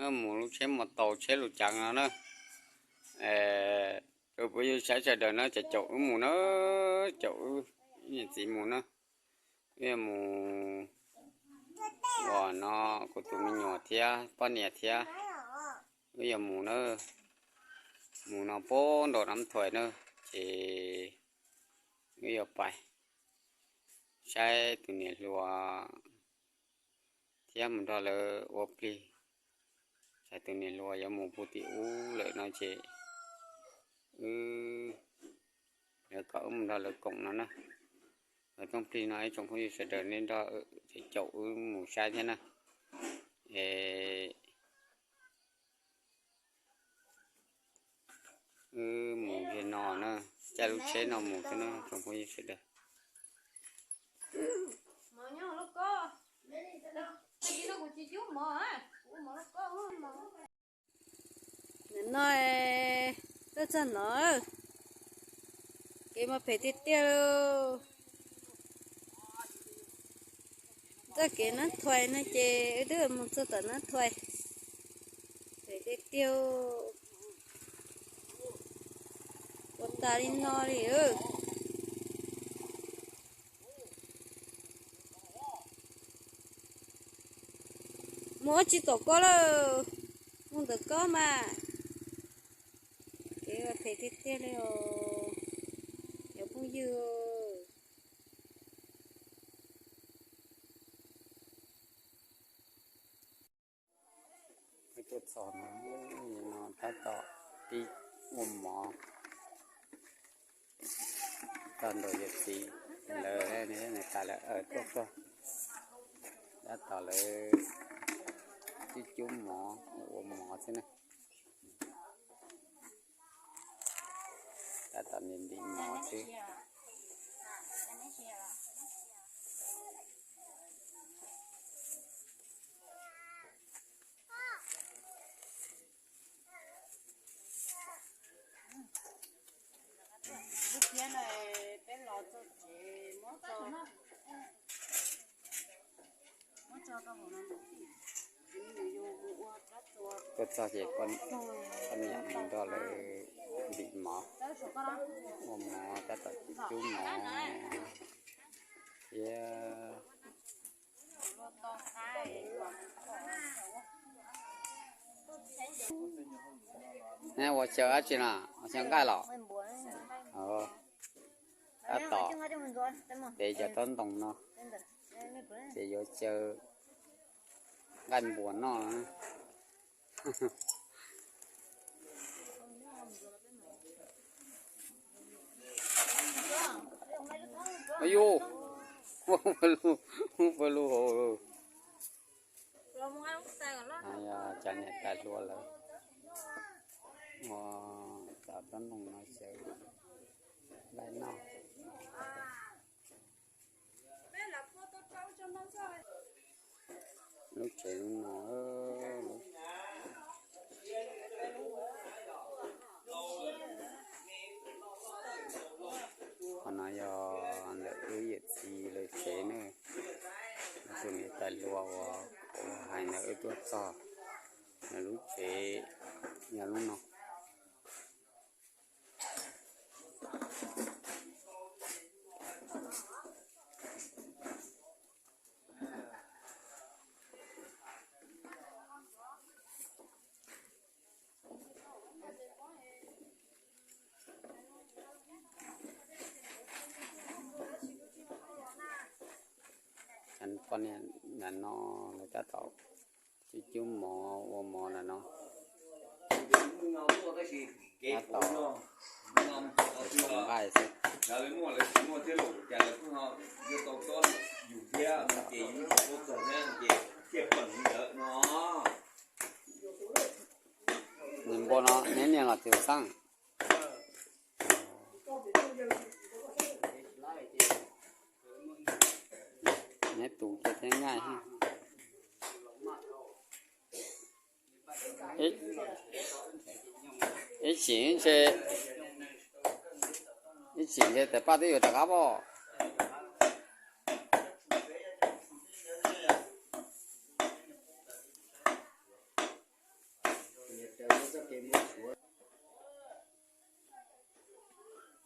Mus lub tsheb mus tau tsheb lus cav no na. Rau phooj ywg saib sawv daws na, ces caum wb mus na, caum wb niam txiv mus na. Wb yuav mus ua no, kuv tus me nyuam thiab poj niam thiab, wb yuav mus na. Mus no puag nram Nab Thuais na, ces wb yuav pais saib tus niam hluas thiab mus nrog lawv ua plig. Tsam tus niam hluas yuav mus puag tim ub lawm no ces wb, lawv kom wb mus nrog lawv koom no na. Lawv rooj plig no ib tsoom phooj ywg sawv daws nej nrog caum wb mus saib thiab na. Es wb mus ze no na, caij lub tsheb no mus xwb na tsoom phooj ywg sawv daws. Nim no tuaj txog no, kev mas phem tiag tiag li. Txoj kev Nab Thuais no ces wb twb mus txog tom Nab Thuais, phem tiag tiag, ua tas li no li. Mus ua tsis tom koj lawm, mus ntawm koj mas. Kev phem tiag tiag li os, cov phooj ywg. Tuaj txog no, no tab tom pib ua mov, txog nraum yawm txiv lawv, niam tais lawv tuaj txog, tab tom lawv cub cub mov ua mov xwb na. Tab tom ntim ntim mov xwb. Lub thiab no peb los txog tsev muab tso, muab tso rau hauv no. Tuaj txog ces poj niam mus nrog lawv ntim mov, ua mov tab tom cub mov thiab. Neb ua xyaw dab tsi no? Ua xyaw nqaij los? Tab tom tev cov taub ntoo no, ces yuav xyaw nqaij npuas noj. Au yus, pawg lug hauv. Yog cov niam tais hluas lawv ua cov taub ntoo no xyaw nqaij noj. Lub tsev no, qhov no yog ntawm wb yawm txiv lawv tsev na. Tus niam tais hluas uas kuv hais ntawd wb tuaj txog, nws lub tsev yog lub no. Poj niam ntawm no lawv tab tom cub cub mov ua mov ntawm no. Tab tom xyaw nqaij xwb. Nws npua no neb niag los tsis xaj. Neb tus kiag thiab nqaij. Ib chim ntshe, ib chim ntshe tais Paj twb yuav rov qab pob.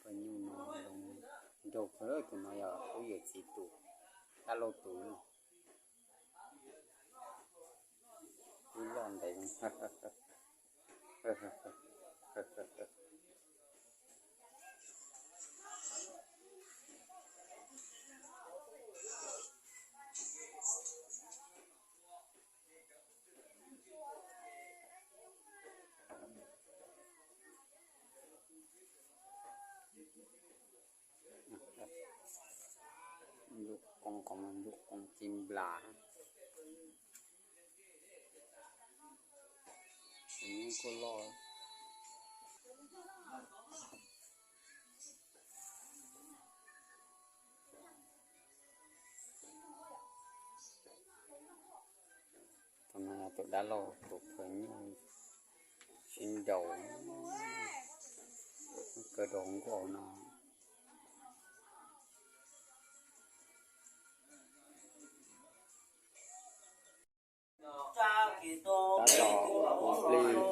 Poj nyuj no zoo nraug kawg, tus no yog kuv yawm txiv tus, dab laug tus, ib loj ntev. Ncuj qoo, qhov no ncuj qoo ci nplas. Kuj loj. Tus no yog tus dab laug tus poj nyuj sib nraus, kaw rau hauv nkauj no. Tab tom hu plig, hu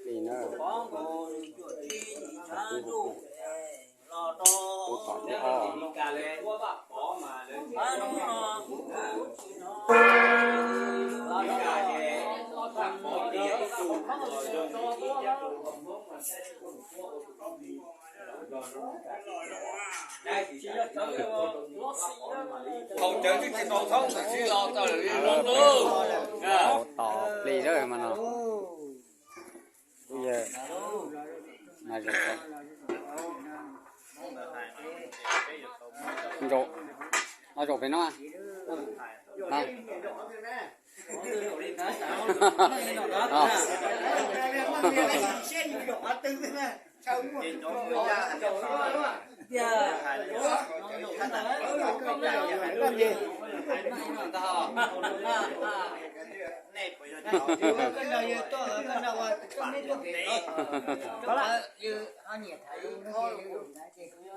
plig na, hu plig, hu plig, hu tom ntej os. Haus cawv twb tsis tau thoob, tsis los tau lawm li no. Haus tom plig lawm mas no. Kuj yog, no zaum pem no.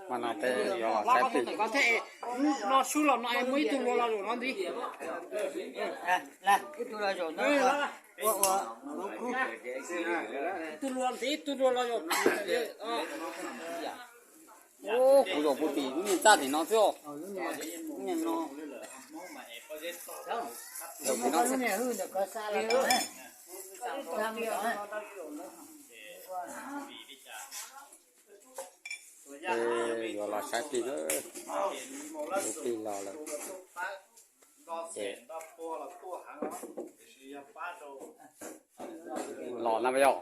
Mas no peb yuav los saib plig. No sub los no es muaj ib tug luag los zaum no ntxiv. Ib tug los zaum no. Ib tug luag ntxiv, ib tug luag los zaum. Ub, kuv zaum puag tim lub niag txaj tim no xwb. Lub niag no. Zaum tim no xwb. Peb yuav los saib plig na. Tus plig los lawm. Ces los na yog.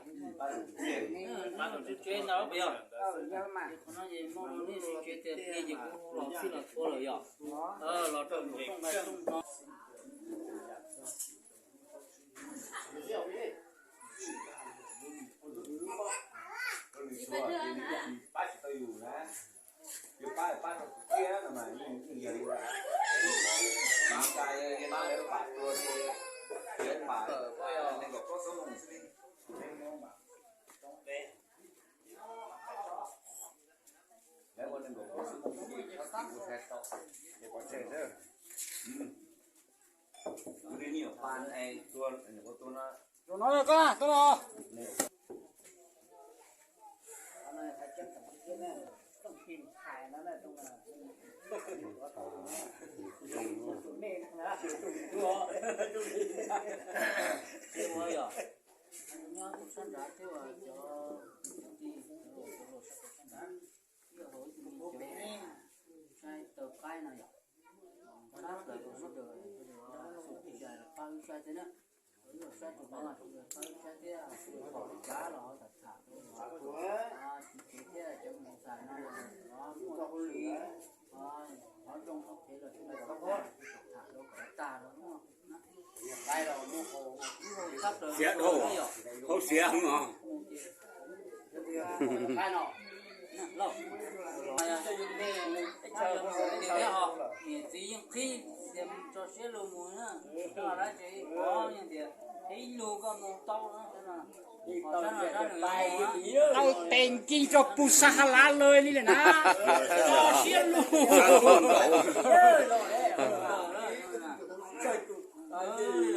Zaum no koj tuaj los. Nyob tus sab nrad thiab cov kwv tij, cov laus sab nrad, ib yam li tus me cov saib taw qaib no yom. Sab plaws rau sawv daws, sawv daws xub tib zais los pab wb saib thiab na. Wb los saib tus no los sawv daws pab wb saib thiab, pom li cas los tham tham rau, txiv thiab cov mus tham no los muaj hauj lwm, qhov zoo qhov phem los sawv daws pab tham rau kom tag rau. Siav dhau, hauv siav heev os. Niam txiv yeej qhib tias tso siab lug mus na, dab tsi pov yeej tias ib lug koj mus tau na. Tau tes ncig rau pus sa ha lav lawm li lawm na. Tso siab lug.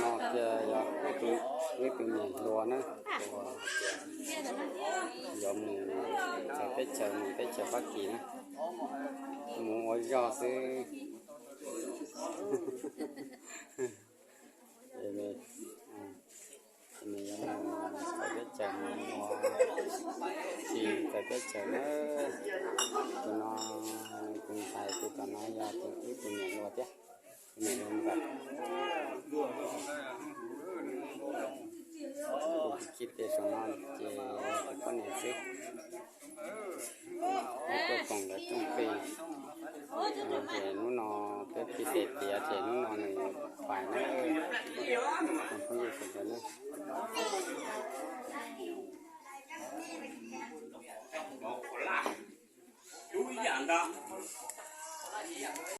No ces yog ib tug niam hluas na. Yuav mus txawv teb chaws, mus teb chaws Fab Kis na, mus ua zog xwb. Ces nws yuav mus txawv teb chaws, mus ua si txawv teb chaws na. Tus no, tus ntxhais tus tom no yog tus wb tus niam hluas thiab, tus niam hluas ntxawm. Kuv cig tes saum no ces tus poj niam xwb. Tuaj koom lawv rooj plig, ces hnub no peb plig tes tiav ces hnub no nws yuav pais na. Tsoom phooj ywg sawv daws na.